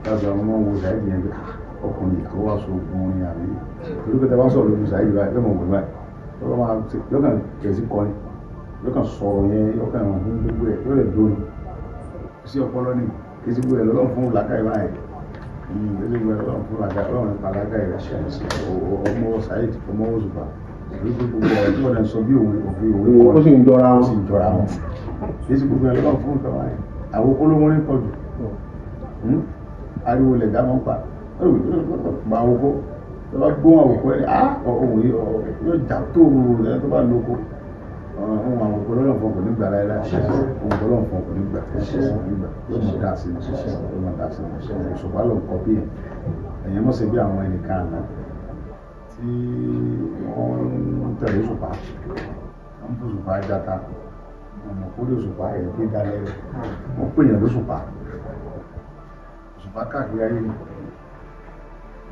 Láti àwọn ọmọ wo Saheed yẹn pé ọkùnrin àwọn aṣọ ogun orin àbí torí pé tẹ bá sọ̀rọ̀ lójú Saheed báyìí yóò mọ̀ wẹ̀ báyìí yóò máa yóò kàn bẹ̀rẹ̀ sí kọrin, yóò kàn sọ̀rọ̀ yẹn, yóò kàn hún gbogbo ẹ̀, yóò lè dórin sí ọpọlọ ní kí sí gbogbo ẹ̀ lọ́lọ́run fún làákàyè báyìí, kí sí gbogbo ẹ̀ lọ́lọ́run fún làákàyè, Ọlọ́run nípa làákàyè rẹ̀. Ọmọ Saheed ọmọ Òṣùpá torí pé gbogbo ọ̀rọ̀ tí wọ́n lè sọ bí òwe òwe òwe ó sì ń jọra ó wọn. Sì ń jọra wọn, kí sí gbogbo ẹ̀ lọ́lọ́run fún nǹkan báyìí. Àwọn olówó ní pọ̀jù, ariwo lẹ̀ dá mọ́ pa gba àwòkọ́ tó bá gbóhùn àwòkọ́ ẹ̀ á ohun yìí yóò já tó ẹ̀ tó bá lóko ohun àwòkọ́ lọ́nà fún ọkọ̀ nígbà láéláé, ohun tó lọ́nà fún ọkọ̀ nígbà nígbà yóò mọ̀ dá sí, yóò mọ̀ dá sí. Òṣùpá ló ń kọ́ bí ẹ̀ ẹ̀yìn mọ̀ sí bí àwọn ẹnìkan àná tí wọ́n ń tẹ̀lé Òṣùpá, wọ́n ń bú Òṣùpá játa ọmọ kórè Òṣùpá ẹ̀ gbé dalẹ̀ rẹ̀, wọ́n pè yàn lóṣùpá, Òṣùpá káàkiri ayé ni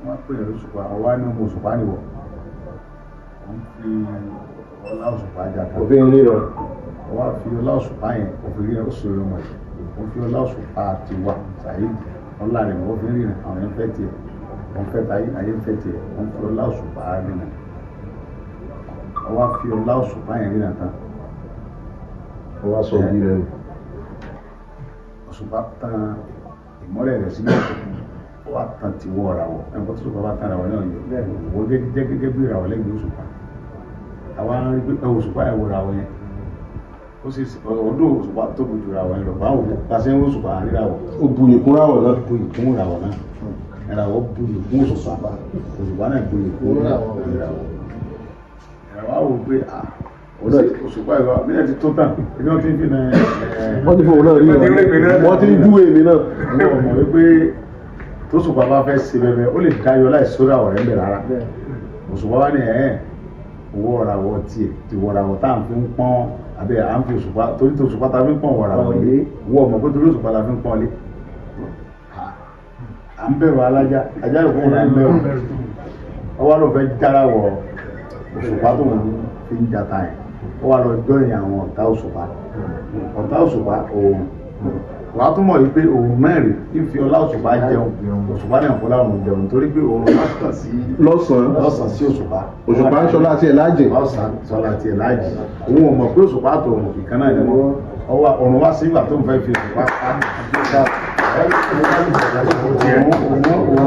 wọ́n pè yàn lóṣùpá, ọwá ní ọmọ Òṣùpá nìwọ̀, wọ́n fi ọlá Òṣùpá játa. Òfin ríran. Wọ́n fi ọlá Òṣùpá yẹn òfin ríran, ó sì rí ọmọ yìí, wọ́n fi ọlá Òṣùpá tiwa Saheed ọlá rẹ̀ wọ́n fi ríran, àwọn yẹn fẹ́ tiẹ̀, wọ́n fẹ́ tayé, ayé ń fẹ́ tiẹ̀, wọ́n fi ọlá Òṣùpá ríran, wọ́n fi ọlá Òṣùpá yẹn ríran tán. Ó wá sọ òbí rẹ̀ nù. Òṣùpá tan ìmọ́lẹ̀ rẹ̀ sínú òkùnkùn, ó wá tan tiwọ́ ìràwọ̀, ẹnìkan tó Òṣùpá bá tan ìràwọ̀ náà yọ wọ́n jẹ́ gẹ́gẹ́ bí ìràwọ̀ lẹ́gbẹ̀ẹ́ Òṣùpá, àwa ń rí pé Òṣùpá ẹ̀ wọ ìràwọ̀ yẹn, ó sì ọdún Òṣùpá tóbi ju ìràwọ̀ yẹn lọ, báwo pàṣẹ ń Òṣùpá ríràwọ̀. Ó bu ìkún ráwọ̀ náà. Bu ìkún ìràwọ̀ náà, ìràwọ̀ bu ìkún Òṣùpá, Òṣùpá náà bu ìkún ìràwọ̀, ìràwọ̀ á wò pé Òṣùpá ìwà bí ẹ ti tó tán ebi wọn ti ń fi náà ẹ. Wọ́n ti fún òun náà rí wọn, wọ́n ti ń júwe mi náà. Wọ́n mọ̀ wípé tóṣùpá bá fẹ́ ṣe bẹ́ẹ̀ ó lè dáyọ láì sórí àwọ̀ rẹ̀ ń bẹ̀ rárá. Òṣùpá bá ní ẹ̀ owó ọ̀ràwọ̀ tiẹ̀ ti wọ̀ràwọ̀ tá à ń fi ń pọ́n àbí à ń fi Òṣùpá torí tó Òṣùpá ta fi ń pọ́n wọ̀ràwọ̀ lé, wọ́n mọ̀ pé torí Òṣùpá ta fi ń pọ́n lé. À ń bẹ̀rù alájá, ajá yòókù là ń bẹ̀rù, ọwọ́ ló fẹ́ jára wọ̀ Òṣùpá tó ń fi ń jata yẹn, ó wá lọ jọyìn àwọn ọ̀tá Òṣùpá, ọ̀tá Òṣùpá òun wàá tún mọ̀ wípé òun mẹ́rin ń fi ọlá Òṣùpá jẹun, Òṣùpá náà fọlá òun jẹun torí pé òun máa tàn sí lọ́sàn-án lọ́sàn-án sí Òṣùpá. Òṣùpá ń ṣọlá àti ẹ̀ láàjì. Ọ̀sán ṣọlá àti ẹ̀ láàjì, òun ò mọ̀ pé Òṣùpá àti òun ìkan náà ni wọ́n ọwọ́ òun wá sí ìgbà tó ń fẹ́ fi Òṣùpá pa,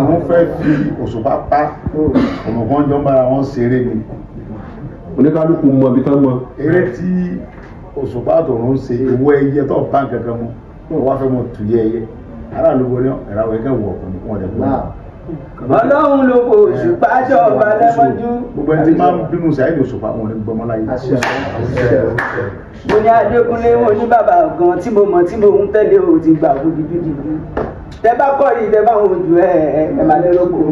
òun fẹ́ fi Òṣùpá pa, òun kan jọ ń bára wọn ṣeré ni. Oníkálukú mọ ibi tán mọ. Eré tí Òṣùpá àtòrun ń ṣe owó ẹyẹ tó bá kankan mu, wọ́n wá fẹ́ mọ tùyẹ ẹyẹ aráàlú wọlé ìràwọ̀ ẹgẹ wọ ọkùnrin wọn dẹ̀ gbọ́n. Ọlọ́run ló kó Òṣùpá jọba lẹ́mọ́jú. Gbogbo ẹni tí máa ń bínú Saheed Òṣùpá wọn ò ní gbọmọ láyé. Mo ní Adékúnlé, mo ní bàbá gan tí mo mọ̀ tí mo ń tẹ̀lé o ti gbà fún gidigidi. Tẹ bá kọ́ yìí tẹ bá ń wojú ẹ ẹ máa lérò kó o,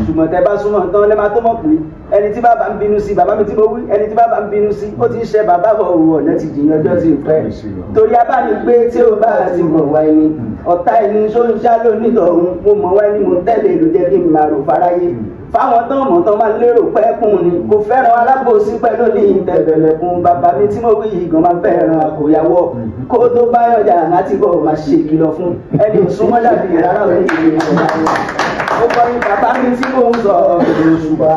ṣùgbọ́n tẹ bá súnmọ́ tán lẹ máa tó mọ̀ pé ẹni tí bàbá ń bínú sí, bàbá mi tí mo wí, ẹni tí bàbá ń bínú sí ó ti ń ṣe bàbá bọ̀ òwò, ọ̀nà ti jìyàn ọjọ́ ti pẹ́ torí abánigbé tí ó bá ti mọ̀ wá ẹni ọ̀tá ẹni tó ń ṣá lónìí ọ̀hún, mo mọ̀ wá ẹni mo tẹ̀lé ló jẹ́ kí n máa rò fáráyé fáwọn tán mọ̀ tán máa ń lérò pẹ́kùn ni kò fẹ́ràn alábòsí pẹ̀lú ní ìtẹ̀bẹ̀lẹ̀kùn. Bàbá mi tí mo wí yìí gan máa ń fẹ́ràn àkóyawọ́ kó tó bá yọjà láti bọ̀ máa ṣe ìkìlọ̀ fún ẹni òsúnmọ́ dàbí rárá òní ìlú ọ̀la. Ó kọ́ ní bàbá mi tí mò ń sọ Òṣùpá,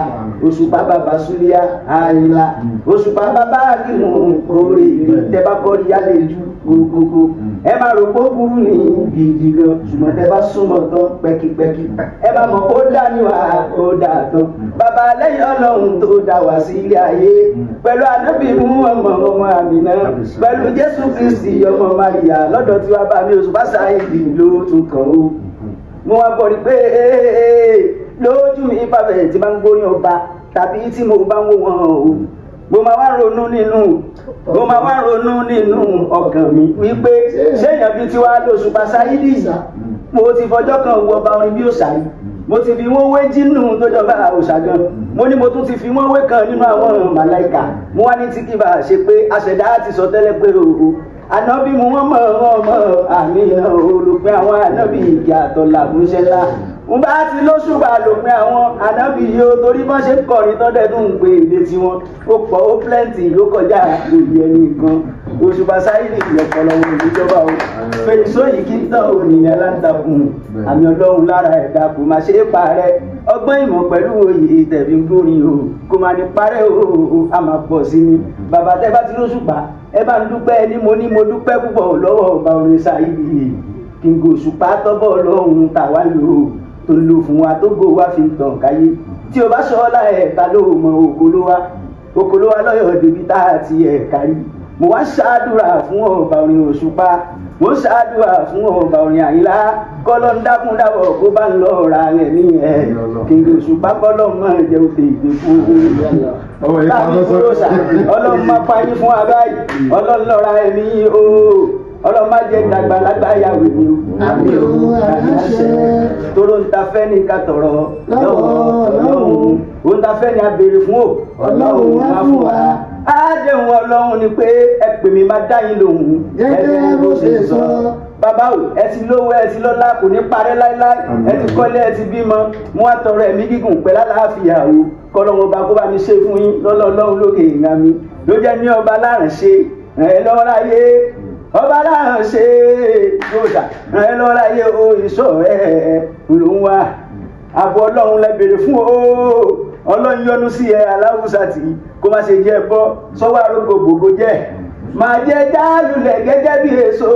Òṣùpá bàbá Súlíà Àyìnlá, Òṣùpá bàbá Akínú kórè, tẹ bá kọ́ ní yálẹ̀ ju gbogbogbò ẹ máa rò pé ó burú ní gidi gan, ṣùgbọ́n tẹ bá súnmọ́ tán pẹ́kípẹ́kí ẹ máa mọ̀ kó dá níwà ó dà tán. Bàbá lẹ́yìn Ọlọ́run tó dá wá sí ilé ayé pẹ̀lú ànábì mú ọmọ ọmọ Àmìnà pẹ̀lú Jésù Kristi ọmọ Màríà lọ́dọ̀ tí wàá bá mi Òṣùpá Saheed ló tún kàn ó. Mo wá gbọ́ rí pé lójú mi pàfẹ́ tí máa ń gbórí ọba tàbí tí mo bá ń wò wọ́n o, mo máa wá ronú nínú, mo máa wá ronú nínú ọkàn mi wípé ṣéèyàn bíi tiwa lóṣùpá Saheed yìí, mo ti fọjọ́ kan wo ọba orin bí òòṣà yìí, mo ti fi wọ́n wé jínú tó jọba òòṣà gan, mo ní mo tún ti fi wọ́n wé kan nínú àwọn màláìkà, mo wá ní tí kì bá ṣe pé aṣẹ̀dá ti sọ tẹ́lẹ̀ pé o ànábì mu wọ́n mọ̀ wọ́n mọ̀ àmì olùpẹ̀ àwọn ànábì ìkẹ́ àtọ̀là fúnṣẹ́ ńlá. Ń bá ti lóṣùpá lòpin àwọn ànábì yìí ó, torí bọ́n ṣe ń kọrin tọ́dẹ̀ tó ń pe èdè tiwọn ó pọ̀, ó plenty, ó kọjá òye ẹni gan. Òṣùpá Sáyídì ìyọ̀pọ̀lọpọ̀ ìjọba o, fèrèsó yìí kí n tán ònìyàn láǹtakùn àmì ọlọ́run lára ẹ̀dá kò má ṣe é parẹ́. Ọgbọ́n ìmọ̀ pẹ̀lú òye tẹ̀bí ń gbórin o, kò má ní parẹ́ o, a máa pọ̀ sí ni. Bàbá tẹ́ bá ti lóṣùpá, ẹ bá ń dúpẹ́ ní mo ní mo dúpẹ́ púpọ̀ lọ́wọ́ ọba orin Sáyídì kí n gòṣùpá tọ́bọ̀ lọ́hùn tàwa lò ó tó lò fún wa tó gbó wa fi tàn káyé. Tí o bá sọ ọ́ láì ta ló mọ òkòlówá òkòlówá lọ́yọ̀ débi tá a ti ẹ̀ kárí. Mo wá ṣàdúrà fún ọba orin Òṣùpá, mo ṣàdúrà fún ọba orin Àyìnlá, kọ́lọ́ ń dákún dábọ̀ kó bá ń lọ ra rẹ̀ ní ẹ̀ kí n gòṣùpá kọ́lọ́ mọ̀ jẹ́ òfè ìdẹ́kù láàbí kúròsà. Ọlọ́run máa pa yín fún wa báyìí, ọlọ́run lọ́ra ẹ̀mí o, ọlọ́run má jẹ́ dàgbàlagbà yàwé mi o. Àmín o, àṣẹ. Tóró ń ta fẹ́ ní ká tọ̀rọ̀ lọ́wọ́ ọlọ́run, ó ń ta fẹ́ ní a béèrè fún o, ọlọ́run á fún wa. Àdéhùn ọlọ́run ni pé ẹ pè mí má dá yín lóhùn gẹ́gẹ́ bó ṣe sọ. Bàbá o, ẹ ti lówó, ẹ ti lọ́lá, kò ní parẹ́ láéláé. Ẹ ti kọ́lé, ẹ ti bímọ, mo wá tọrọ ẹ̀mí gígùn pẹ̀lú àlàáfíà o, kọ́lọ́run ọba kó bá mi ṣe fún yín lọ́lọ́ ọlọ́run lókè ìgbà mi ló jẹ́ ní ọba láránṣe ẹ lọ́ráyé, ọba láránṣe yóò ẹ lọ́ráyé o, ìṣọ́ ẹ ló ń wá àbọ̀ ọlọ́run lẹ béèrè fún o, ọlọ́run yọ́nú sí ẹ aláwùsà tí kó má ṣe jẹ́ bọ́ sọ́wọ́ arógbó gbogbo jẹ́ máa jẹ jálulẹ̀ gẹ́gẹ́ bí èso,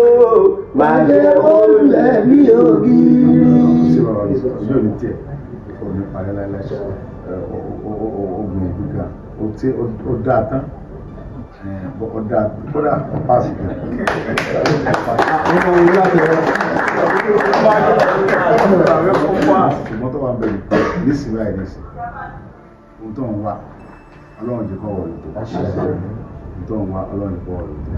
máa jẹ olùlẹ̀ bí ògiri. Yóò ní tiẹ̀ ò ní parẹ́ láéláé, ogun ìlú gan ó dáa tán, ó dáa kódà ó pàṣẹ gan. Ṣùgbọ́n tó wà ń bẹ̀rẹ̀ nísìnyí báyìí nísìnyí, ohun tó ń wá ọlọ́run jẹ́ kọ́ wọ̀ lóto, ohun tó ń wá ọlọ́run jẹ́ kọ́ wọ̀ lóto,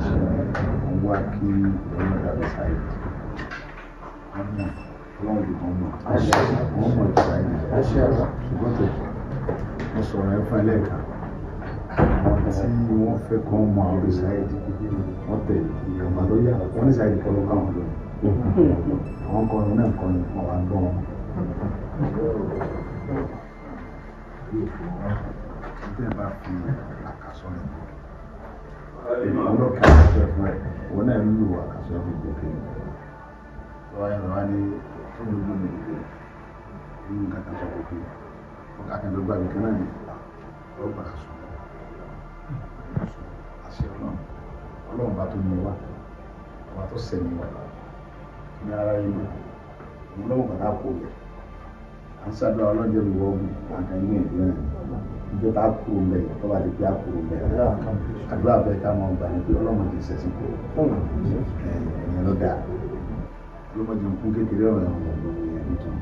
òun wá kí ọlọ́run dàbí sáyé ọlọ́run jẹ́ kọ́ mọ̀, wọ́n mọ̀ jù sáyé. Ṣùgbọ́n tó mo sọ̀rọ̀ ẹ fún ẹlẹ́ẹ̀kan, àwọn tí wọ́n fẹ́ kọ́ mọ àwọn sáyé wọ́n tẹ̀lé ìyàmbá ló yà wọ́n ní sáyé kọ́ ló ká wọn lọ, àwọn kọrin náà kọrin wọn wà gbọ́ wọn. Bẹ́ẹ̀ bá fi àkàsọ rẹ̀ bọ̀, òun ló kí àkàsọ ẹ̀ fún ẹ̀, òun náà ń lò àkàsọ ẹ̀ fún gòkè. Lọ́wọ́ yẹn lọ́wọ́ ní tó ń lò mí gòkè, inú nǹkan kan sọ gòkè, akẹ́kọ̀ọ́ gbàgbé kan náà ní ọ̀rọ̀ padà sọ. Àṣẹ ọlọ́run, ọlọ́run bá tó ní wa, ọba tó sẹ̀mí wa, ní ara yìí ló, òun lọ́wọ́ bàtà kò yẹ. À ń ṣàdúrà ọlọ́run jẹ́ mi wọ́ ogun, àkànní ìlú náà ìjọ tá a kúrò mbẹ tó bá di pé a kúrò mbẹ àdúrà bẹ́ẹ̀ ká máa gbà ní pé ọlọ́run ti sẹ̀sìn kúrò ẹ̀yìn ló dáa, ọlọ́run ti kún kékeré ọ̀rọ̀ ẹ̀wọ̀n gbogbo yẹn nítorí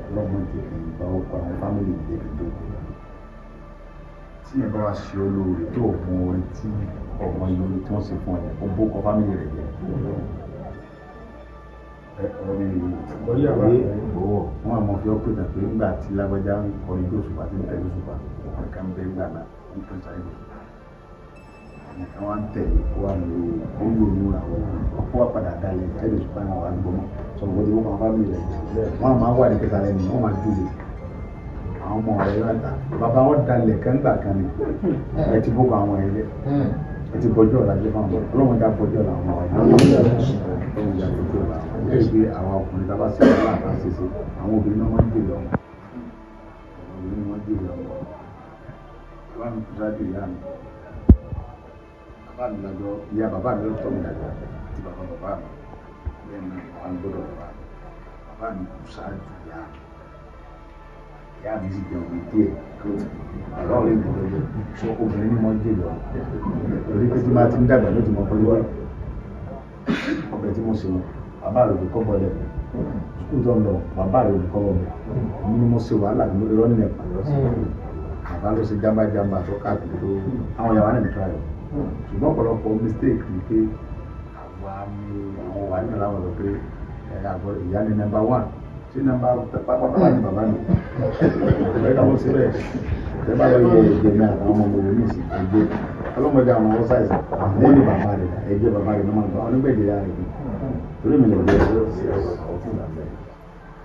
ọlọ́run ti kì í bá ọkọ̀ àwọn fámìlì débi tó kù. Tí yẹn bá wá ṣe olóore tó mọ orin tí ọmọ ìlú tí wọ́n ṣe fún ọ yẹn, ó bó kọ fámìlì rẹ̀ jẹ́. Ọ̀rọ̀ mi wọn àmọ́ fi ọ́ pè tán pé ńgbà tí lágbájá ń kọrin bí Òṣùpá tí ń tẹ̀lé Òṣùpá, ọkùnrin kan bẹ ńgbà náà ń pè sáyé Òṣùpá, nìkan wá ń tẹ̀lé ó wà ní ó ń lò ní àwọn ọkọ̀ wà padà dalẹ̀ tẹ̀lé Òṣùpá náà wà ń gbọmọ sọ̀rọ̀ bó ti wọ́n kàn fámìlì rẹ̀ jẹ́. Wọ́n máa wà ní kẹta lẹ́nu, wọ́n máa dúró àwọn ọmọ rẹ̀ yóò ta bàbá wọn dalẹ̀ kẹ́ńgbà kan ni ẹ ti bó àwọn ẹ̀yẹ ẹ ti bọjọ́ ọ̀la jẹ́ fáwọn ọlọ́run já bọjọ́ ọ̀la àwọn ọmọ ọlọ́run já bọjọ́ ọ̀la àwọn ẹ̀ gbé àwọn ọkùnrin tá a bá ṣe wàhálà tá a ṣe ṣe àwọn obìnrin náà máa ń jèrè ọmọ, àwọn obìnrin máa ń jèrè ọmọ. Bàbá mi kú sáájú ìyá mi, bàbá mi lọ́jọ́ ìyá bàbá mi ló tọ́ mi dàgbà àti bàbá bàbá mi bẹ́ẹ̀ ni àwọn gbọ́dọ̀ bàbá mi, bàbá mi kú sáájú ìyá mi, ìyá mi sì jẹun díẹ̀ bàbá ò lè mọ̀ lọ́jọ́ sọ obìnrin ní mọ́ jèrè ọmọ torí pé tí máa ti ń dàgbà ló ti mọ pé wá ọbẹ̀ tí mo ṣe wọn bàbá rẹ̀ ò kọ́ bọ́lẹ̀ sukùl tó ń lọ bàbá rẹ̀ ò kọ́ bọ́lẹ̀ mi ni mo ṣe wàhálà mi lórí rọ́ọ̀nì ẹ̀pà bàbá ló ṣe jámbájámbá tó káàkiri tó àwọn ìyàwó náà ń tra ẹ̀ ṣùgbọ́n ọ̀pọ̀lọpọ̀ mistake ni pé àwa ni àwọn wà nínú àwọn ọ̀rọ̀ pé ìyá ni number one ṣé nọ́mbà pápápá ni bàbá mi ọ̀rẹ́ káwọn ṣe bẹ́ẹ̀ tẹ́ bá lọ yẹ ẹ̀jẹ̀ mi àtàwọn ọmọ mi ní ìsìn ẹ̀jẹ̀ ọlọ́mọdé àwọn ọmọ sáìsì wọ́n ní bàbá rẹ̀ ẹ̀jẹ̀ bàbá rẹ̀ ló máa ń tọ́ àwọn onígbẹ̀dẹ̀ yára rẹ̀ torí mi lè jẹ́ ọtí ìlànà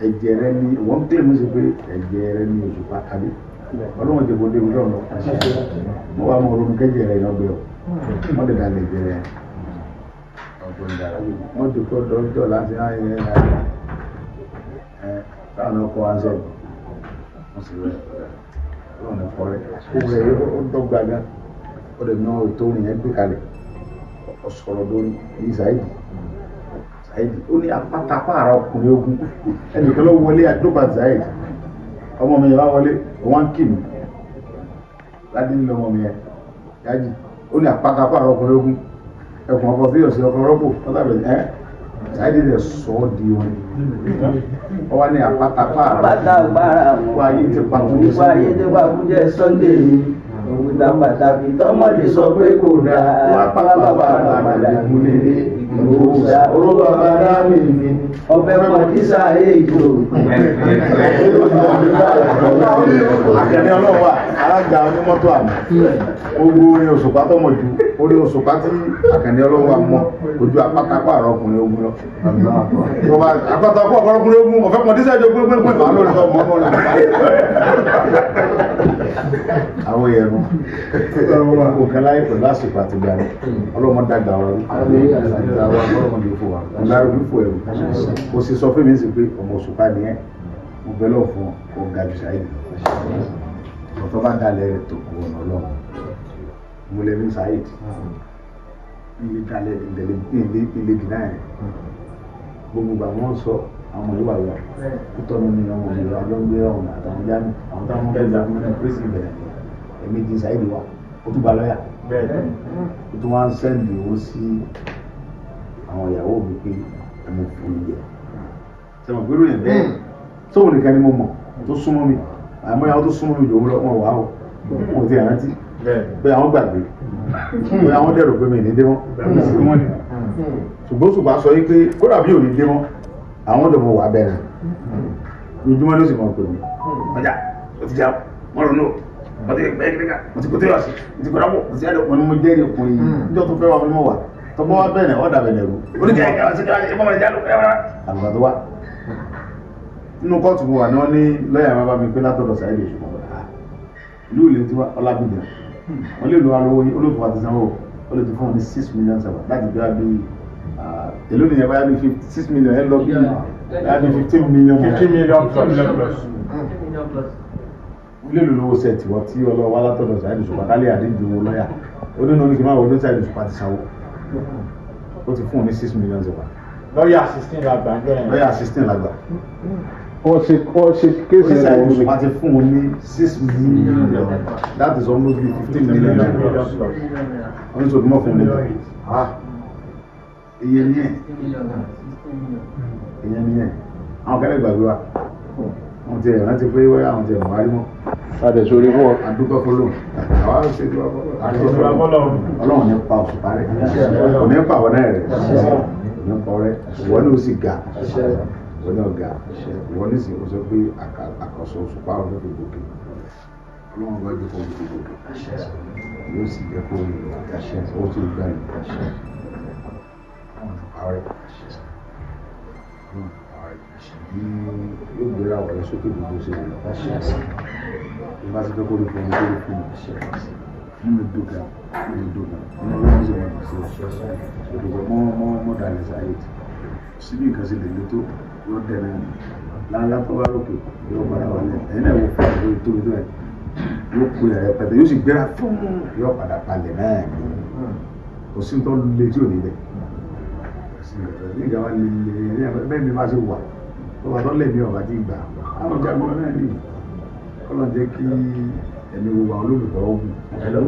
Ẹ̀jẹ̀ rẹ ni wọ́n kílè mú sí pé ẹ̀jẹ̀ rẹ ni Òṣùpá àbí ọlọ́run jẹ́ bó débi lọ́nà mo wà mọ ronú kẹ́jẹ̀ rẹ yẹn ọgbẹ́ o wọ́n lè dalẹ̀ ẹ̀jẹ̀ rẹ ọgbọ́n dára wọ́n ti kọ́ dọ́jọ́ láti ráyè ẹ̀ táwọn ọkọ̀ wa ń sọ̀rọ̀ wọ́n sì rẹ̀ ọlọ́run ẹ̀kọ́ rẹ̀ ó rẹ̀ ó dọ́gba gan ó lè ná ètò orin yẹn gbé kalẹ̀ ó sọ̀rọ̀ lórí ní Saheed Saheed ó ní apátápá ara ọkùnrin ogun ẹnìkan ló wọlé àdópa Saheed ọmọ mi yẹn bá wọlé wọn kì mí ládé nílò ọmọ mi yẹn yájì ó ní apátápá ara ọkùnrin ogun ẹkùn ọkọ bí ọ̀sẹ̀ ọkọ rọ́pò ọ̀tàbẹ̀ ẹ́ Saheed rẹ̀ sọ ọ́ di orin ọ wá ní apátápá ara wá ayé ti pa kújẹ Sunday wá ayé ti pa kújẹ Sunday òkúta pàtàkì tọmọ lè sọ pé kò dáa wá pápá bàbá ìmúlẹ̀ ìgbòho oró bàbá dámì mi ọbẹ̀ pọ̀tísà èjò. Àkànní ọlọ́run wà alága onímọ́tò àná gbogbo orin Òṣùpá tó mọ̀ ju orin Òṣùpá tí Àkànní ọlọ́run wà mọ́ ojú apátákó àrọ ọkùnrin ogun lọ. Apátákó àrọ ọkùnrin ogun ọ̀fẹ́ pọ̀tísà èjò pínpín màá lórí ọmọ ọmọ rẹ̀. Àwọn èèyàn òkè láyé pẹ̀lú àsìkò àtìgbà rẹ̀ ọlọ́mọ dàgbà ọ̀rọ̀ ọlọ́mọdé fò wá ọ̀gá fò ẹ̀rù kò sì sọ fún mi sí pé ọmọ Òṣùpá ni ẹ́ mo bẹ lọ́wọ́ fún ọ ga jù Saheed ọ̀tọ́ bá dalẹ̀ rẹ̀ tó kù ọ̀nà ọlọ́run mo lè ní Saheed ilé dalẹ̀ ilé dìnnà rẹ̀ gbogbo ìgbà wọn sọ àwọn ìwà ìwà kútọ́nù ni ọmọ ìwà ló ń gbé ọ̀hún àtàwọn jáde àwọn táwọn bẹ́ẹ̀ gbà mí pèsè ìbẹ̀rẹ̀ èmi di Saheed wa ó tún gba lọ́yà ó tún wá ń sẹ́ndì owó sí àwọn ìyàwó mi pé ẹmu fún mi jẹ sẹ́wọ̀n pẹ̀lú yẹn bẹ́ẹ̀ sóhun nìkan ni mo mọ̀ tó súnmọ́ mi àmọ́ ìyàwó tó súnmọ́ mi jòwó lọ wọn wà ó wọn ò ti rántí pé àwọn gbàgbé pé àwọn dẹ̀rọ pé mi ní dé mọ́ ṣùgbọ́n Òṣùpá sọ yìí pé kódà bí ò ní dé mọ́ àwọn ọ̀dọ́ mo wà bẹ̀rẹ̀ lójúmọ́ ló sì mọ̀ pé mi ọjà ó ti já wọn ronú wọ́n ti gbẹ́ kíríkà wọ́n ti kótó yọ̀sí wọ́n ti kódà bọ̀ wọ́n ti yàrá wọn ni mo jẹ́rìí ọkùnrin yìí níjọ́ tó fẹ́ wà fún mi wà tọmọ wa bẹ̀rẹ̀ ọ̀dà bẹ̀rẹ̀ rú oníkẹ́ àgbà tó wà nínú kóòtù mo wà ní wọ́n ní lọ́ọ̀yà máa bá mi pé látọ̀dọ̀ Saheed Òṣùpá ìlú ìlú tí Ọlábìdàn wọ́n lè lo alówó yín olóòtú wa ti sanwó ó lè ti fún wọn ní 6 million sẹ́wà láti bí wá bí èló nìyẹn báyà bí 6 million ẹ lọ bí báyà bí 15 million 15 million plus. Wọ́n lè lo lówó sẹ́ẹ̀tì wọ́n tí ọlọ́wọ́ látọ̀dọ̀ Saheed Òṣùpá kálí àdéjì owó lọ́ọ̀yà ó nínú oníkì máa wọ ní Saheed Òṣùpá ti sanwó ó ti fún un ní 6 million sẹ́wà. Lọ́yà 16 la gbà ń lọ́yà 16 la gbà. Wọ́n ṣe kéèsì ẹ̀rọ Òṣùpá ti fún un ní 6 million that is almost 15 million naira. Wọ́n ní sọ̀tún mọ́ fún un ní iye ní ẹ̀ iye ní ẹ̀ àwọn kẹ́lẹ́ gbàgbé wa wọ́n ti rántí pé wọ́n àwọn ti ẹ̀ mọ̀ wárí mọ́. Adẹ̀sórí fún ọ. Àdúgbò fọlọ́ àwa ṣe dúró fọlọ́ Ọlọ́run ní pa Òṣùpá rẹ̀ kò ní pa àwọn náà rẹ̀ kò ní pa ọrẹ́ ìwọ ní o sì ga ìwọ ní ọ̀gá ìwọ ní sì ó sọ pé àkàsọ̀ Òṣùpá ọ̀fẹ́ fi gòkè Ọlọ́run bá jẹ́ kó fi gòkè yóò sì jẹ́ kó lọ ó sì gbà yìí Ọlọ́run pa ọrẹ́ yóò gbéra ọ̀rẹ́ sókè gbogbo ṣe lọ bí bá ti fẹ́ kó rí fún mi kó rí fún mi nínú dùgà nínú dùgà nínú ọlọ́run sì wọ́n ti ṣe òdòdó mọ́ mọ́ mọ́ dalẹ̀ Saheed síbi nǹkan sì lè lè tó yóò dẹ̀ náà ní láńlá tó bá lókè yóò padà wálẹ̀ ẹ̀yin náà wò fún àgbo tóbi tó ẹ̀ yóò kó yàrá pẹ̀tẹ́ yóò sì gbéra fún yóò padà balẹ̀ náà ní kò sí tó lé tí ò ní bẹ̀ kò sí nǹkan tó lé lé bẹ́ẹ̀ mi máa ṣe wà tó bá tó lè mi ọ̀bá tí gbà àwọn jagun náà ní kọ́lọ̀ jẹ́ kí ẹ̀mí gbogbo àwọn olólùfẹ́ ogun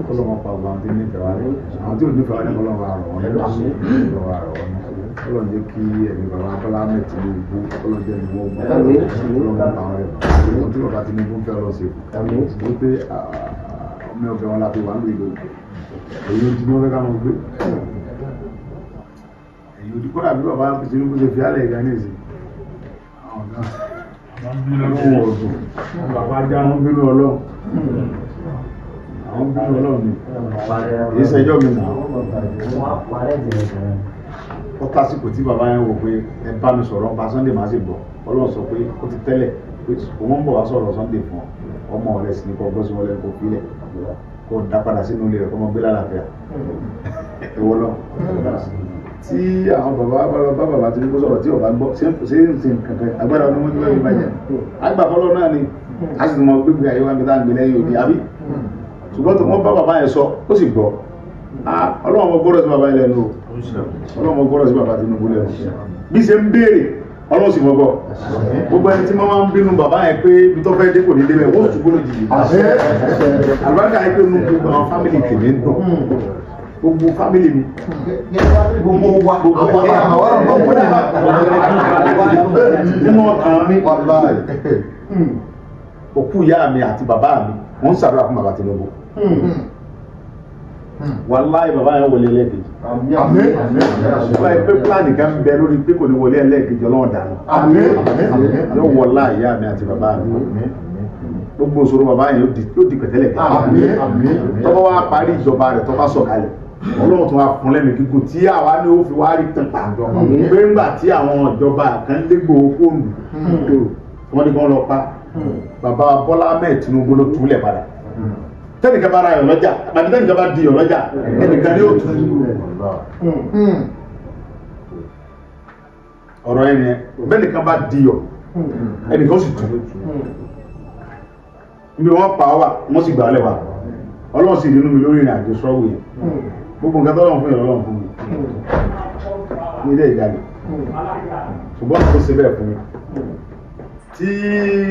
kọ́lọ̀ wọn pa gbogbo àwọn tí nífẹ̀ẹ́ wa rẹ̀ àwọn tí ò nífẹ̀ẹ́ wa ní kọ́lọ̀ wa rọ̀ wọ́n ní kọ́lọ̀ wa rọ̀ wọ́n ní kọ́lọ̀ jẹ́ kí ẹ̀mí bàbá Bọ́lá Ahmed Tinubu kọ́lọ̀ jẹ́ ẹ̀mí wọ́n kọ́lọ̀ wọn pa àwọn rẹ̀ bọ̀ tí bàbá Tinubu ń fẹ́ lọ sí ikú wípé ọmọ ọbẹ̀ wọn la fi wà ń lò ìlú èyí ojú ni wọ́n fẹ́ ká wọn gbé èyí ojú kọ́lá bí bàbá Tinubu ṣe fi álẹ̀ ìgbà ní ìsìn àwọn kan ọlọ́run ọ̀dùn bàbá ajá wọn bínú ọlọ́run àwọn bínú ọlọ́run ni èyí ṣẹjọ́ mi nà. Ó tásìkò tí bàbá yẹn wò pé ẹ bá mi sọ̀rọ̀ pa Sunday má sì gbọ́. Ọlọ́run sọ pé ó ti tẹ́lẹ̀ pé òun ń bọ̀ wá sọ̀rọ̀ Sunday fún ọ, ọmọ rẹ̀ sì ní kó gbọ́ sí wọlé kó filẹ̀ kó dá padà sínú ilé rẹ̀ kó mọ gbé lálàáfíà. Ìwọ lọ tí àwọn bàbá bá lọ bá bàbá Tinubu sọ̀rọ̀ tí ọba gbọ́ ṣé ń sin kankan agbára ọdún mọ́jú bẹ́ẹ̀ bàjẹ́ agbàfọ́lọ́ náà ni a sì mọ gbégbé ayé wa níbi tá à ń gbé lẹ́yìn òdi àbí. Ṣùgbọ́n tó wọ́n bá bàbá yẹn sọ ó sì gbọ́. Ọlọ́run ọmọ gbọ́dọ̀ sí bàbá yẹn lẹ́nu o, Ọlọ́run ọmọ gbọ́dọ̀ sí bàbá Tinubu lẹ́nu. Bí ṣe ń béèrè Ọlọ́run sì mọ̀ bọ̀. Gbogbo ẹni tí wọ́n máa ń bínú bàbá yẹn pé ibi tó fẹ́ dé kò ní débẹ̀ wọ́n ṣubú lójijì. Àlùbáríkà yẹn pé inú gbogbo àwọn fámìlì tèmi ń dùn, gbogbo fámìlì mi, gbogbo wa nínú ọkàn mi, òkú ìyá mi àti bàbá mi wọ́n ń ṣàdúrà fún bàbá Tinubu. Wàláì bàbá yẹn wọlé ẹlẹ́ẹ̀kejì. Bàbá yẹn pé pílánì kan bẹ lórí pé kò ní wọlé ẹlẹ́ẹ̀kejì, Ọlọ́run dànù. Yóò wọlá ìyá mi àti bàbá mi. Gbogbo ìṣòro bàbá yẹn yóò di pẹ̀tẹ́lẹ̀. Tọ́ba wa parí ìjọba rẹ̀, tọ́ba sọ̀kalẹ̀, Ọlọ́run tó wá fún lẹ́mìí gígùn tí àwa ní ó fi wá rí tán pa. Pé ńgbà tí àwọn ìjọba kan légbò fóònù wọ́n ní kí wọ́n lọ pa bàbá Bọ́lá Ahmed Tinubu ló túlẹ̀ padà. Tẹ́nìkan bá ra yọ̀ lọ́jà àbí tẹ́nìkan bá di yọ̀ lọ́jà, ẹnìkan ní ó tù. Ọ̀rọ̀ yẹn nìyẹn. Bẹ́nìkan bá di yọ̀, ẹnìkan ó sì tù. Níbi wọ́n pa wà, wọ́n sì gbà á lẹ́wà. Ọlọ́run sì nínú mi lórí ìrìn àjò sọ́wọ́ yẹn. Gbogbo nǹkan tọ́lọ́run fún yẹn Ọlọ́run fún mi ní ilé ìjáde, ṣùgbọ́n kò ṣe bẹ́ẹ̀ fún mi. Tí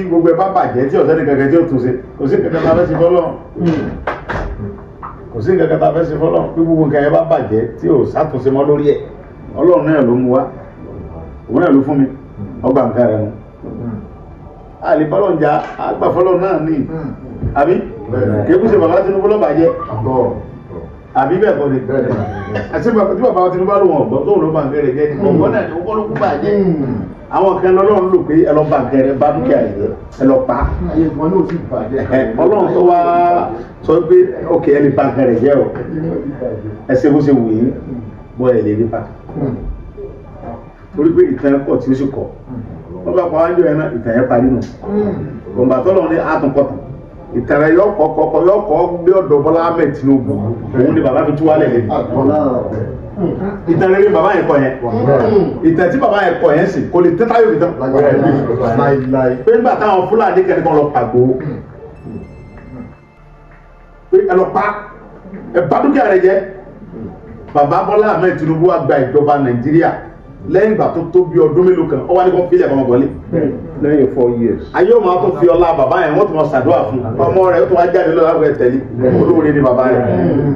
gbogbo ẹ bá bàjẹ́ tí ọ̀sẹ́ ní kankan tí ó tún ṣe, kò sí kankan tá a fẹ́ ṣe fọ́lọ́run, kò sí kankan tá a fẹ́ ṣe fọ́lọ́run. Bí gbogbo nǹkan yẹn bá bàjẹ́ tí ò sátúnṣe mọ́ lórí ẹ̀, Ọlọ́run náà ló mú wá, òun náà ló fún mi, ọgbà nǹkan rẹ̀ nu. Àlè fọ́lọ́run jà, àgbà fọ́lọ́run náà ní àbí kékù ṣe bàbá Tinubu ló bàjẹ́ àbí bẹ́ẹ̀ kọ́ ni. Àti tí bàbá Tinubu bá lò wọ́n gbọ́ tóun ló bá nǹkan rẹ̀ jẹ́ ni ọ̀gbọ́n náà ni ó kọ́ ló kú bàjẹ́. Àwọn kan lọ́lọ́run lò pé ẹ lọ bá nǹkan rẹ̀, bá dúkìá rẹ̀ jẹ́, ẹ lọ pa. Ọlọ́run tó wá sọ pé ok ẹ lè ba nǹkan rẹ̀ jẹ́ o, ẹ ṣe bó ṣe wù yín bọ́ ẹ lè rí pa. Torí pé ìtàn pọ̀ tí ó sì kọ̀ wọ́n bá pa wájú ẹ̀ náà, ìtàn yẹn parí nù. Òǹgbà tọ́lọ́run ní àtúnkọ̀tàn ìtàn rẹ̀ yọ kọ́ yọ kọ́ gbé ọ̀dọ̀ Bọ́lá Ahmed Tinubu, òun ni bàbá fi tú wálẹ̀ lẹ́nu. Ìtàn rere bàbá yẹn kọ yẹn, ìtàn tí bàbá yẹn kọ yẹn sì kò lè tẹ́tà yóò fi tán. Pé nígbà táwọn Fúlàní kẹ́ni kan lọ pàgbó pé ẹ lọ pa ẹ bá dúkìá rẹ jẹ́, bàbá Bọ́lá Ahmed Tinubu wá gba ìjọba Nàìjíríà lẹ́yìn ìgbà tó tó bí ọdún mélòó kan, ó wá ní kó fílẹ̀ kọ́mọ bọ́lé. Lẹ́yìn 4 years. Ayé ò máa tó fi ọlá bàbá yẹn, wọ́n tún máa ṣàdúrà fún ọmọ rẹ̀, ó tún wá jáde lọ́la rẹ̀ tẹ̀lé olóore ni bàbá rẹ̀.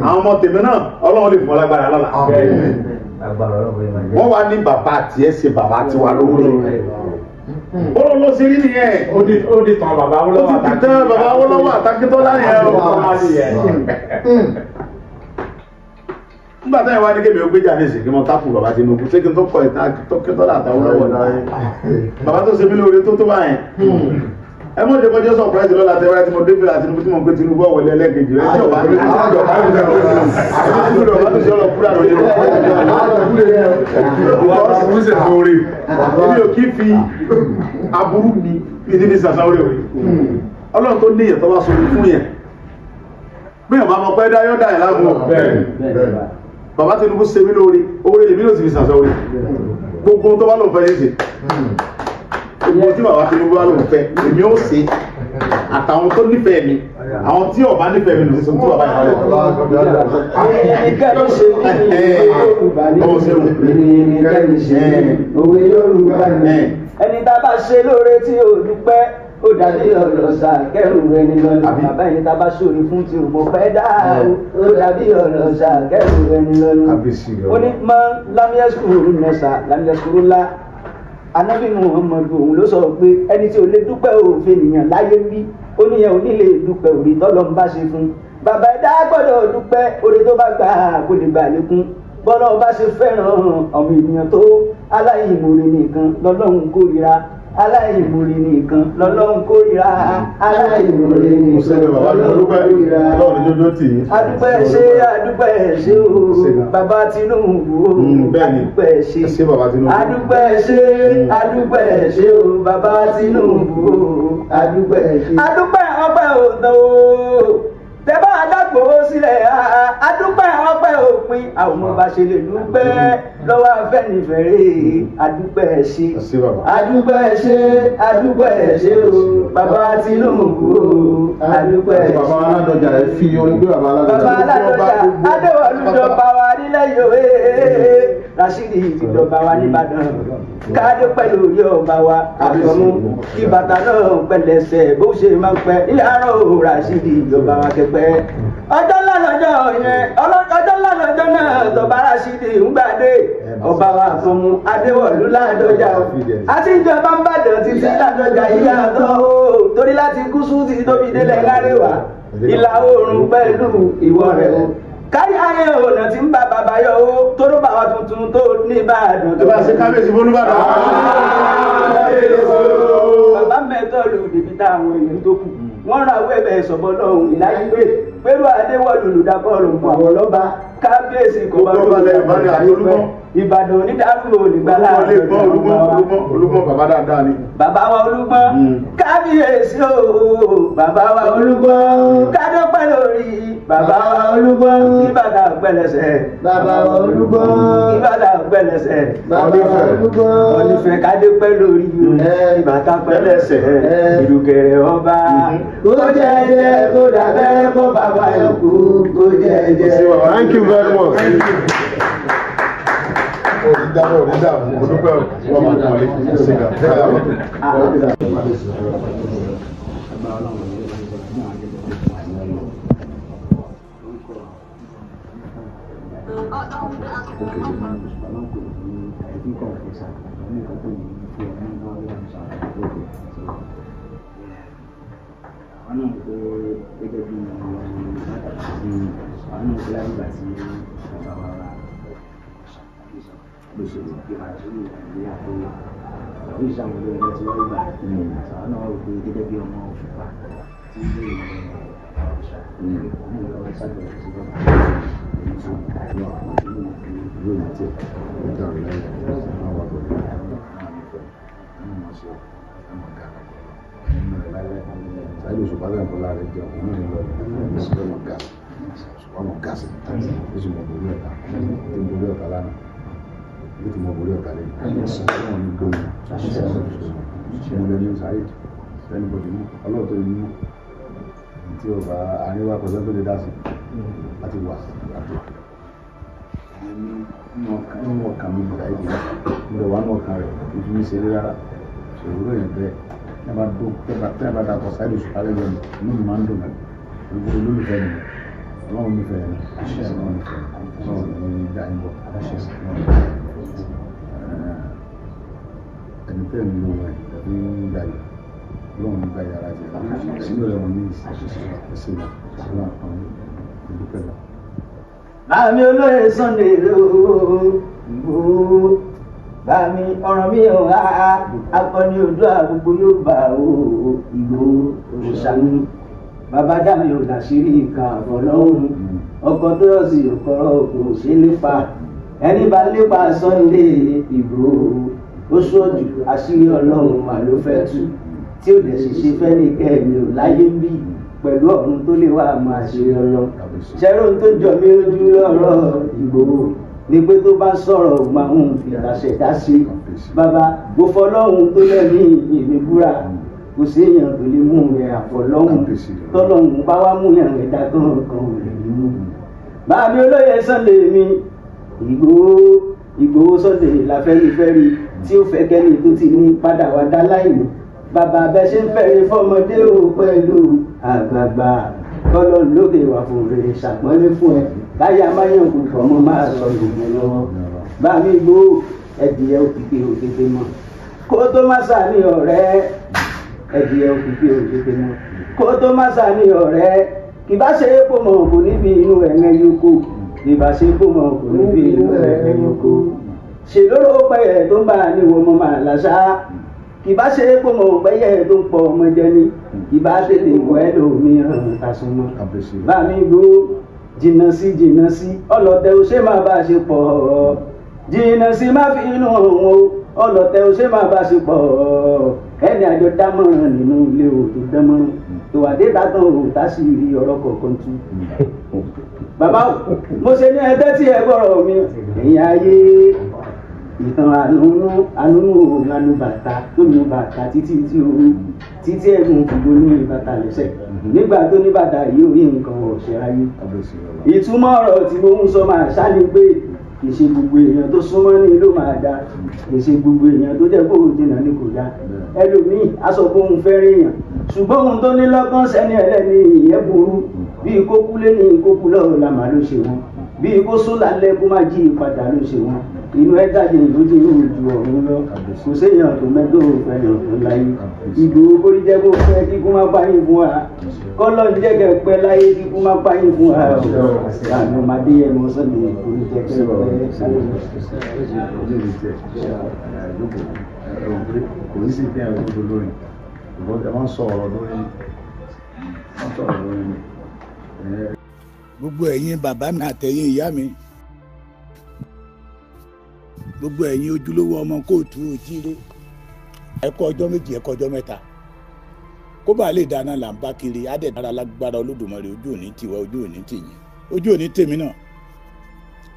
Àwọn ọmọ tèmi náà Ọlọ́run lè fún ọ lágbára lọ́la. Wọ́n wá ní bàbá tiẹ̀ ṣe bàbá tiwa lóore. Bọ́lá ló ṣe rí nìyẹn. Ó di tán bàbá Ó Awólọ́wọ̀ ti di tán bàbá Awólọ́wọ̀ àtàkítọ́lá yẹn o. Nígbà táyà wá ní kébì ó gbéjà ní ìsìn kí mo tákù bàbá Tinubu, ṣé kí n tó kọ ìtàn Akíntọ́lá àtàwọlọ́wọ̀ ni bàbá tó ṣe mí lóore tó tó báyẹn. Ẹ mọ̀ jẹ́ kọjọ́ sọ̀pẹ́sì lọ́la tẹ́wọ́rẹ́ tí mo dé fìlà Tinubu tí mo gbé Tinubu ọ̀wọ́lé ẹlẹ́gẹ̀jì rẹ̀ tí ọba ní ọba tó ṣe ọlọ́kúrà lórí rẹ̀. Èmi ò kí fi aburú mi bí níbi sàṣà orí òwe. Ọlọ́run tó ní ìyẹn tó bá sọ fún yẹn bí ọba mọ̀ pé dáyọ́ dá ẹ̀ lágùn. Bàbá Tinubu ṣe mí lóore, oore lèmi ló ti fi sàṣà orí. Gbogbo tó bá lòun fẹ́ yé ṣe, gbogbo tí bàbá Tinubu bá lòun fẹ́ èmi ó ṣe, àtàwọn tó nífẹ̀ẹ́ mi, àwọn tí ó bá nífẹ̀ẹ́ mi lòun ṣe tó bàbá yẹn lọ. Ẹnikẹ́ni ṣe mí ní Yorùbá ní ẹnikẹ́ni ṣe mí òwe Yorùbá ní. Ẹni tá a bá ṣe lóore tí ò dúpẹ́ ó dàbí ọlọ́ṣà kẹrù ẹni lọ́nà. Bàbá ẹni tá a bá ṣòro fún tí ò mọ̀ pẹ́ dá o, ó dàbí ọlọ́ṣà kẹrù ẹni lọ́nà. Ó ní mọ́ lámíẹ́sùkúrú nọ́ṣà lámíẹ́sùkúrú ńlá. Anábì Muhammadu òun ló sọ pé ẹni tí ò lè dúpẹ́ òfin ènìyàn láyé ń bí, ó níyẹn ò ní lè dúpẹ́ òrì tọ́lọ́ ń bá ṣe fún. Bàbá ẹ̀dá gbọ́dọ̀ dúpẹ́ oore tó bá gbà kó lè gbà lékún. Bọ́lá ọba ṣe fẹ́ràn ọmọ ènìyàn tó, aláìmoore nìkan lọ́lọ́run kórìíra. Aláìmoore nìkan lọ́lọ́run kórìíra. Aláìmoore nìkan lọ́lọ́run kórìíra. Adúpẹ́ ṣé, adúpẹ́ ṣé o, bàbá Tinubu o, adúpẹ́ ṣé, adúpẹ́ ṣé, adúpẹ́ ṣé o, bàbá Tinubu o, adúpẹ́ ṣé. Adúpẹ́ ọpẹ́ òtàn o, tẹ́bá adágbò sílẹ̀, adúpẹ́ ọpẹ́ òpin, àwọn ọmọ bá ṣe lè dúpẹ́ lọ́wọ́ Afẹ́nifẹ́re. Adúpẹ́ ṣé, adúpẹ́ ṣé, adúpẹ́ ṣé o, bàbá Tinubu o, adúpẹ́ ṣé. Bàbá Aládọjà, ẹ fi orin gbé bàbá Aládọjà. Bàbá Aládọjà Adéwọlú jọba wa nílẹ̀ Yorùbá, Rashidi ti dọba wa nìbàdàn, káàdé pẹ̀lú orí ọba wa àtọ̀mú kí bàtà náà pẹ̀lẹ́sẹ̀ bó ṣe máa ń pẹ́ ilé àárọ̀ Rashidi ìjọba wa kẹpẹ́. Ọjọ́ ńlá lọ́jọ́ yẹn, ọjọ́ ńlá lọ́jọ́ náà tọba Rashidi ń gbàdé ọba wa àtọ̀mú Adéwọ̀lú Ládọjà àti ìjọba ń bàdàn títí Ládọjà yíyàtọ̀ o, torí láti gúúsù títí tóbi délẹ̀ lárẹ́wà ìlà oòrùn pẹ̀lú ìwọ̀ rẹ̀ o. Kárí ayé ọ̀nà tí ń bá bàbá yọ o, tóró bàbá tuntun tó ní Ìbàdàn tó. Ẹ bá ṣe kábíyèsí f'Olúbàdàn. Bàbá mẹ́tọ́ lù débi táwọn èèyàn tó kù. Wọ́n ra owó ẹ̀bẹ̀ sọ̀bọ̀ lọ́hùn ìláyé pé pẹ̀lú Adéwọ̀lú olùdàkọ̀rọ̀ mọ́ àwọn lọ́ba kábíyèsí kò bá lóun. Ìbàdàn onídàárú olùgbà láàrin Olúgbọ́n bàbá dáadáa ni. Bàbá wa Olúgbọ́n kábíyèsí o, bàbá wa Olúgbọ́n kádọ́pẹ́ lórí bàbá wa Olúgbọ́n ìbàdàn pẹ̀lẹ́sẹ̀ bàbá wa Olúgbọ́n ìbàdàn pẹ̀lẹ́sẹ̀ bàbá wa Olúgbọ́n onífẹ̀ kádọ́pẹ́ lórí ìbàdàn pẹ̀lẹ́sẹ̀ ìrùkẹ̀rẹ̀ ọba kó jẹ́jẹ́ kó dàbẹ́ kó bàbá yòókù kó jẹ́jẹ́. Thank you very much. Tí o bá àríwá kọjá tó lè dá sí láti wà àti nínú ọkàn mi bìlà ìdílé mo lè wà nínú ọkàn rẹ̀ ojú mi ṣeré rárá ṣòro yẹn bẹ́ẹ̀ ní bá dó tẹ́ bá dàpọ̀ sáyẹ́dì sùpárẹ́ lẹ́nu inú mi máa ń dùn mí gbogbo olólùfẹ́ mi ọlọ́run nífẹ̀ẹ́ mi ọlọ́run nífẹ̀ẹ́ mi ọlọ́run ní dá yín bọ̀ ẹni tẹ́ ń lo ẹ̀ tàbí ń dá yìí ọlọ́run gba yàrá jẹ sínú rẹ̀ wọ́n ní ìsìn ìsìn àwọn ìdúpẹ́ lọ. Bàmí olóyè Sunday ooo, bàmí ọ̀rọ̀ mi ò há akọni Oòduà gbogbo Yorùbá ooo, Ìgbòho òṣàmì bàbá dàmí ò láṣìírí ìka àbọ̀ lọ́hùn ọkọ̀ tó yọ̀ sí ọkọ̀rọ̀ kò ṣe lépa ẹni bá lépa Sunday Ìgbòho ó ṣọ́jú àṣírí ọlọ́run mà ló fẹ́ tú tí ó lè ṣiṣẹ́ fẹ́ ní kẹ́mi ò láyé ń bí pẹ̀lú ọ̀run tó lè wá máa ṣe ọlọ. Ṣẹ́rọ tó jọ mí lójú lọ́rọ̀ Ìgbòho ni pé tó bá sọ̀rọ̀ máa ń fi àṣẹ̀dá sí i. Bàbá mo fọlọ́hun tó lẹ́mí ìmí búra kò sí èèyàn tó lè mú rẹ̀ àfọlọ́hun tọ́lọ́hun bá wá mú yàn rẹ̀ dá kankan ò lè mú. Bàbá olóyè Sunday mi Ìgbòho Ìgbòho Sunday l'Afẹ́nifẹ́re tí ó fẹ́ kẹ́ni tó ti ní padà wá dá láìní. Bàbá bẹ ṣe ń fẹ́re fọmọdé o pẹ̀lú àgbààgbà kọ́lọ́n lókè wà fún rere ṣàpọ́nlé fún ẹ káyà máyàn kò fọmọ máa sọ gbogbo lọ́wọ́. Bàmí Ìgbòho ẹ̀dìyẹ òkìkí òkété mọ́ kó tó má sàní ọ̀rẹ́ ẹ̀dìyẹ òkìkí òkété mọ́ kó tó má sàní ọ̀rẹ́ kì bá ṣe é pò mọ̀ kò níbi inú ẹ̀rẹ́ yòókù kì bá ṣe é pò mọ̀ kò níbi inú ẹ̀rẹ́ yòókù. Ṣèlóró pẹ̀yẹ tó ń bá a níwọ̀ mọ́ máa làṣà Kì bá ṣe é pò mọ̀ pẹ́yẹ tó ń pọ̀ ọmọ jẹ ni, kì bá tètè wọ ẹlòmíràn tàṣùmọ̀. Bá mi gbó jìnnà sí jìnnà sí, ọlọ́tẹ̀ ò ṣe má bá ṣe pọ̀. Jìnnà sí má fi inú òun o, ọlọ́tẹ̀ ò ṣe má bá ṣe pọ̀. Ẹni àjọ dámọ̀ràn nínú ilé o tó dámọ̀ràn, tó wà dé tátàn o tá sì rí ọ̀rọ̀ kọ̀ọ̀kan tú. Bàbá o, mo ṣe ní ẹgbẹ́ tí ẹ gbọ́rọ̀ mi, ẹ̀yin ayé ìtàn ànúnú ànúnú òun ànú bàtà tó nu bàtà títí tí o títí ẹ̀gùn gbogbo ní bàtà lẹ́sẹ̀ nígbà tó ní bàtà yìí ò rí nǹkan ọ̀ṣẹ́ ayé. Ìtumọ̀ ọ̀rọ̀ tí mo ń sọ máa ṣáni pé kì í ṣe gbogbo èèyàn tó súnmọ́ ní ló máa da, kì í ṣe gbogbo èèyàn tó jẹ́ kó jìnnà ní kò da. Ẹlòmíì á sọ pé òun fẹ́ rí èèyàn, ṣùgbọ́n ohun tó ní lọ́kàn sẹ́ni ẹlẹ́ni ìyẹn burú. Bí kó kú lé ní kó kú lọ́rọ̀ la màá ló ṣe wọn, bí kó sún lálẹ́ kó má jí padà ló ṣe wọn. Inú ẹ jáde lójú ju ọ̀run lọ, kò séèyàn tó mẹ́tò fẹ́yàn tó láyé. Ìgbòho kórí jẹ́ kó fẹ́ kíkú má báyìí fún wa, kọ́lọ́ ń jẹ́ kẹ́ pẹ́ láyé kíkú má báyìí fún wa. Àmì ọmọdé ẹ̀ mọ́ sọ́ni kórí jẹ́ kẹ́ pẹ́. Kò ní sí ìpín ẹ̀rọ tó lórí, ẹ máa ń sọ ọ̀rọ̀ lórí, máa ń sọ̀rọ̀ lórí. Gbogbo ẹ̀yin bàbá mi àtẹ̀yin ìyá mi, gbogbo ẹ̀yin ojúlówó ọmọ kóòtù òjíire, ẹ kú ọjọ́ méjì, ẹ kú ọjọ́ mẹ́ta. Kó bá lè dáná là ń bá kiri, á dẹ̀ dára lágbára Olódùmarè. Ojú òní tiwa, ojú òní tìyín, ojú òní tèmi náà.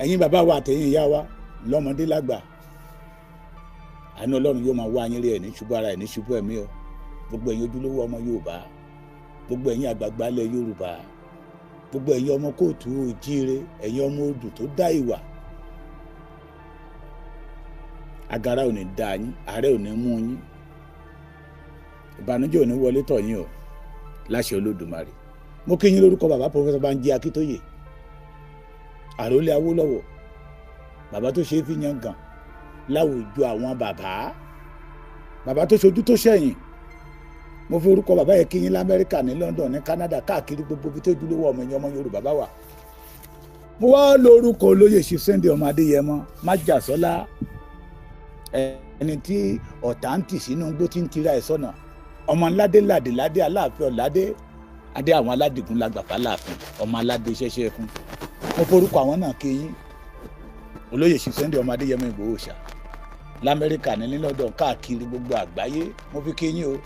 Ẹ̀yin bàbá wa àtẹ̀yin ìyá wa, lọ́mọdé lágbà, àánú Ọlọ́run yóò máa wá yín rí, ẹ̀ ní ṣubú ara ẹ̀ ní ṣubú ẹ̀mí o. Gbogbo ẹ̀yin ojúlówó ọmọ Yorùbá, gbogbo ẹ̀yin àgbààgbà ilẹ̀ Yorùbá, gbogbo ẹ̀yin ọmọ kóòtù òjíire, ẹ̀yin ọmọ odù tó dá ìwà, agara ò ní dá yín, àárẹ̀ ò ní mú yín, ìbànújẹ́ ò ní wọlé tọ̀ yín o, láṣẹ Olódùmarè. Mo kí yín lórúkọ bàbá Pọfẹsọ Bánjí Akíntóyè, àròlé Awólọ́wọ̀, bàbá tó ṣe é fi yan gàn láwùjọ àwọn bàbá, bàbá tó ṣojú tó ṣẹ̀yìn. Mo fi orúkọ bàbá yẹn kí yín l'Amẹ́ríkà, ní London, ní Canada, káàkiri gbogbo ibi tó dúró ọmọ ẹ̀yìn ọmọ Yorùbá bá wà. Mo wá lórúkọ olóyè ṣe Sunday ọmọ Adéyẹmọ Májàsọ́lá, ẹni tí ọ̀tá ń tì sínú igbó tí ń tira ẹ̀ sọ́nà, ọmọ aládé ládé ládé aláàfin ọ̀ládé adé àwọn aládìgún lágbàfà láàfin, ọmọ aládé ṣẹṣẹ fún. Mo forúkọ àwọn náà kí yín, olóyè ṣe Sunday ọmọ Adéyẹmọ Ìgbòho ṣá, l'Amẹ́ríkà ní London, káàkiri gbogbo àgbáyé. Mo fi kí yín o,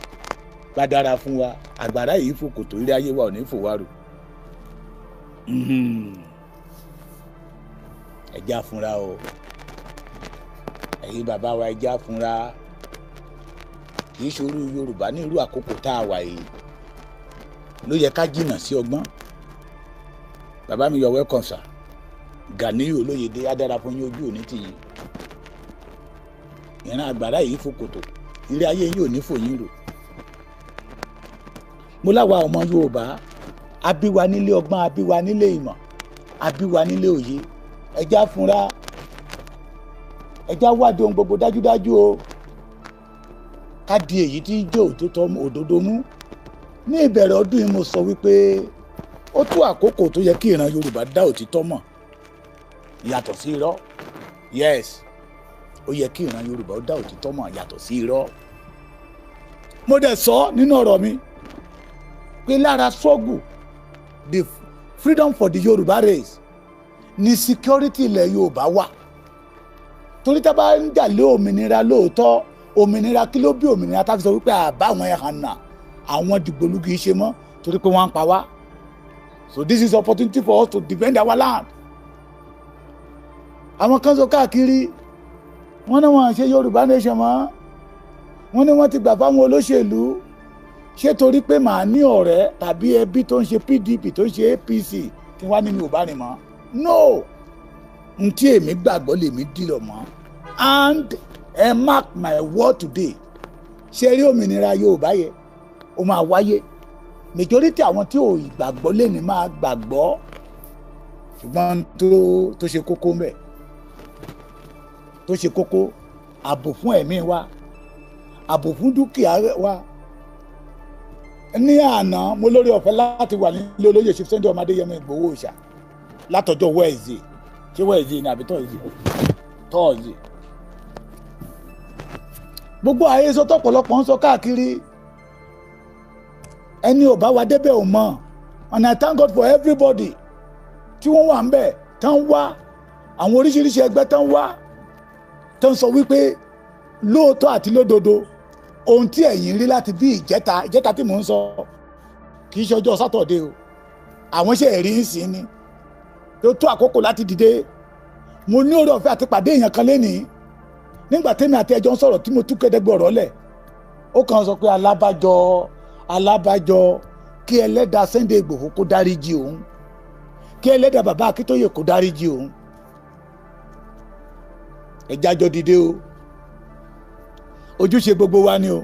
gbàdára fún wa, àgbàrá yìí fò kòtò, ilé ayé wa ò ní fò wá rò. Ẹja fúnra o, ẹ̀yin bàbá wa, ẹja fúnra. Kì í ṣorú Yorùbá ní irú àkókò tá a wà yìí ló yẹ ká jìnnà sí ọgbọ́n. Bàbá mi, you're welcome sir. Ganiyu Olóyèdé, adára fún yín, ojú òní tì yín. Ìran àgbàrá yìí fò kòtò, ilé ayé yìí ò ní fò yín rò. Mo láwa ọmọ Yorùbá, abíwa nílé ọgbọ́n, abíwa nílé ìmọ̀, abíwa nílé òye. Ẹja fúnra, ẹja wádìí ohun gbogbo dájúdájú o, ká di èyí tí ń jẹ́ òtítọ́ òdodo mú. Ní ìbẹ̀rẹ̀ ọdún yìí mo sọ wípé ó tó àkókò tó yẹ kí ìran Yorùbá dá òtítọ́ mọ̀ yàtọ̀ sí irọ́. Yes, ó yẹ kí ìran Yorùbá dá òtítọ́ mọ̀ yàtọ̀ sí irọ́. Mo dẹ̀ sọ nínú ọ̀rọ̀ mi pé lára struggle the freedom for the Yorùbá race ní security ilẹ̀ Yorùbá wà. Torí tá a bá ń jà lé òmìnira lóòótọ́, òmìnira kí ló bí òmìnira tá a fi sọ wípé àbá àwọn ẹ̀hànà àwọn dìgbòlugi ṣe mọ́, torí pé wọ́n ń pa wá. So this is opportunity for us to defend our land. Àwọn kan sọ káàkiri, wọ́n ní wọ́n ṣe Yorùbá nation mọ́, wọ́n ní wọ́n ti gbà fáwọn olóṣèlú. Ṣé torí pé màá ní ọ̀rẹ́ tàbí ẹbí tó ń ṣe PDP tó ń ṣe APC tí wọ́n á ní mi ò bá rìn mọ́? No, n tí èmi gbàgbọ́ lèmi dìrọ̀ mọ́. And ẹ mark my word today, ṣe rí òmìnira Yorùbá yẹ ó máa wáyé. Majority àwọn tí ò gbàgbọ́ lẹ́ni máa gbàgbọ́, ṣùgbọ́n tó ṣe kókó ń bẹ̀, tó ṣe kókó, ààbò fún ẹ̀mí wa, ààbò fún dúkìá wa. Ní àná mo lórí ọ̀fẹ́ láti wà nílé olóyè Chief Sunday ọmọ Adéyẹmọ Ìgbòho Òòṣà látọjọ́ Wednesday. Ṣé Wednesday ni àbí Thursday? Thursday. Gbogbo àhesọ tọ̀pọ̀lọpọ̀ ń sọ káàkiri, ẹni ò bá wa débẹ̀ ò mọ̀. And I thank God for everybody tí wọ́n wà ń bẹ̀, tán wá àwọn oríṣiríṣi ẹgbẹ́, tán wá, tán sọ wípé lóòótọ́ àti lódodo, ohun tí ẹ̀yin rí láti bí ìjẹta, ìjẹta tí mò ń sọ, kì í ṣe ọjọ́ Saturday o, àwọn ṣe rí ń sìn ni tó tó àkókò láti dìde. Mo ní oore ọ̀fẹ́ àti pàdé èèyàn kan lénìí. Nígbà tẹ́mi àti ẹjọ́ ń sọ̀rọ̀, tí mo tú kẹ́dẹ́gbẹ́ ọ̀rọ̀ lẹ̀, ó kàn sọ pé alábàjọ, alábàjọ, kí ẹlẹ́dàá Sunday Igboho kó dáríjì òun, kí ẹlẹ́dàá bàbá Akíntóyè kó dáríjì òun. Ẹ jájọ dìde o, ojúṣe gbogbo wa ni o.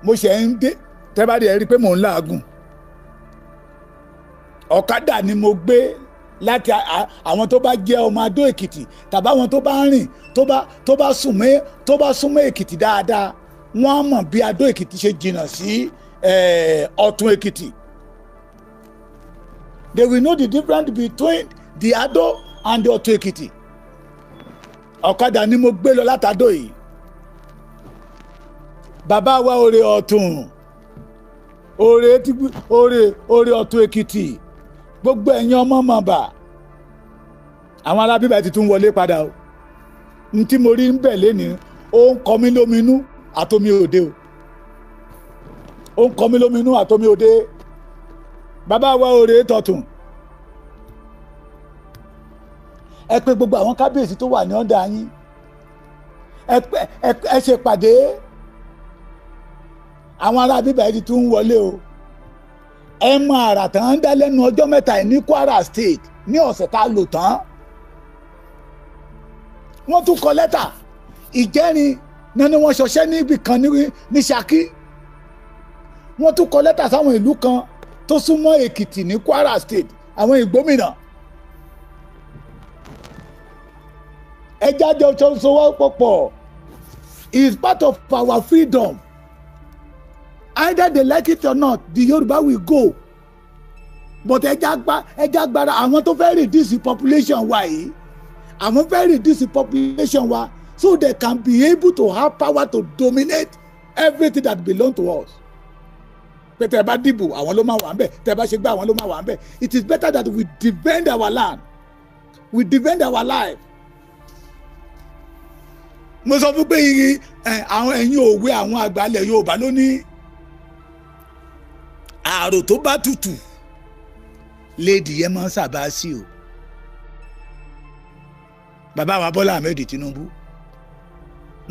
Mo ṣe ń dé, tẹ́bàdì ẹ̀ rí i pé mò ń làágùn. Ọ̀kadà ni mo gbé láti àwọn tó bá jẹ́ ọmọ Adó Èkìtì tàbí àwọn tó bá rìn, tó bá súnmọ́ Èkìtì dáadáa, wọ́n á mọ̀ bí Adó Èkìtì ṣe jìnnà sí Ọ̀tún Èkìtì. They will know the difference between the Adó and the Ọ̀tún Èkìtì. Ọ̀kadà ni mo gbé lọ látàdó yìí. Bàbá wa, Òrè Ọ̀tún, Òrè tí Òrè, Òrè Ọ̀tún Èkìtì, gbogbo ẹ̀yin ọmọ mọ̀ọ́bà, àwọn alábíbá ti tún wọlé padà o. N tí mo rí ń bẹ̀ lénìí, ó ń kọ mí lóminú àtomi òde o, ó ń kọ mí lóminú àtomi òde. Bàbá wa, Òrè tọ̀tún, ẹ pé gbogbo àwọn kábíyèsí tó wà ní ọ̀dà yín, ẹ ṣe pàdé. Àwọn ará bíbá yìí ti tún wọlé o. Ẹ mọ àrà tán ń dá lẹ́nu ọjọ́ mẹ́ta yìí ní Kwara State. Ní ọ̀sẹ̀ tá a lò tán, wọ́n tún kọ lẹ́tà. Ìjẹ́rin náà ni wọ́n ṣọṣẹ́ níbì kan ní Ṣakí. Wọ́n tún kọ lẹ́tà sáwọn ìlú kan tó súnmọ́ Èkìtì ní Kwara State, àwọn ìgbómìnà. Ẹ jáde sowọ́pọ̀. Is part of our freedom. Either they like it or not, the Yorùbá will go. But ẹja gbára àwọn tó fẹ́ reduce population wa yìí. Àwọn fẹ́ reduce population wa so they can be able to have power to dominate everything that belong to us. Pé tẹ́ bá dìbò, àwọn ló máa wà ń bẹ̀. Tẹ́ bá ṣe gbá, àwọn ló máa wà ń bẹ̀. It is better that we defend our land, we defend our life. Mo sọ fún pé àwọn ẹ̀yin òwe àwọn àgbàlẹ̀ Yorùbá ló ní àrò tó bá tutù lédi yẹn máa ń sábà sí o. Bàbá wa Bọ́lá Ahmed Tinubu,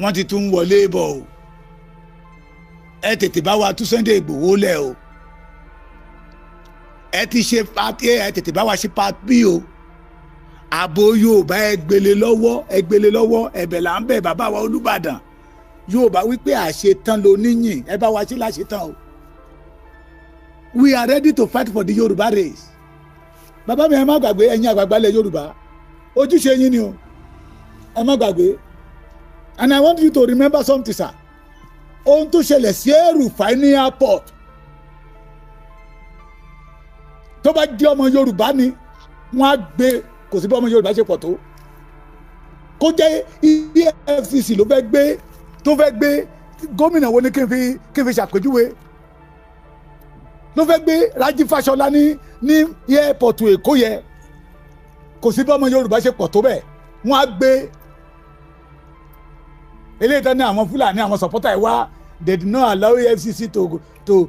wọ́n ti tún wọlé bọ̀ o. Ẹ tètè bá wa tú Sunday Igboho lẹ̀ o. Ẹ ti ṣe part A, ẹ tètè bá wa ṣe part B o. Ààbò Yorùbá, ẹ gbélé lọ́wọ́, ẹ gbélé lọ́wọ́. Ẹ̀bẹ̀ là ń bẹ̀ bàbá wa Olúbàdàn Yorùbá wípé àṣetán ló níyìn. Ẹ bá wa ṣe láṣetán o. We are ready to fight for the Yorùbá race. Bàbá mi, ẹ má gbàgbé, ẹ̀yin àgbààgbà ilẹ̀ Yorùbá, ojúṣe yín ni o. Ẹ má gbàgbé. And I want you to remember something, sir. Ohun tó ṣẹlẹ̀ sí El-Rufai ní airport, tó bá jẹ́ ọmọ Yorùbá ni, wọ́n á gbé. Kò sí bí ọmọ Yorùbá ṣe pọ̀ tó, kó jẹ́ EFCC ló fẹ́ gbé, tó fẹ́ gbé gómìnà wo ni kí n fi ṣàpèjúwe, ló fẹ́ gbé Rájí Fáṣọlá ní airport Èkó yẹ, kò sí bí ọmọ Yorùbá ṣe pọ̀ tó bẹ́ẹ̀, wọ́n á gbé. Eléyìí tán ní àwọn Fúlàní, àwọn supporter ẹ̀ wá, they did not allow EFCC to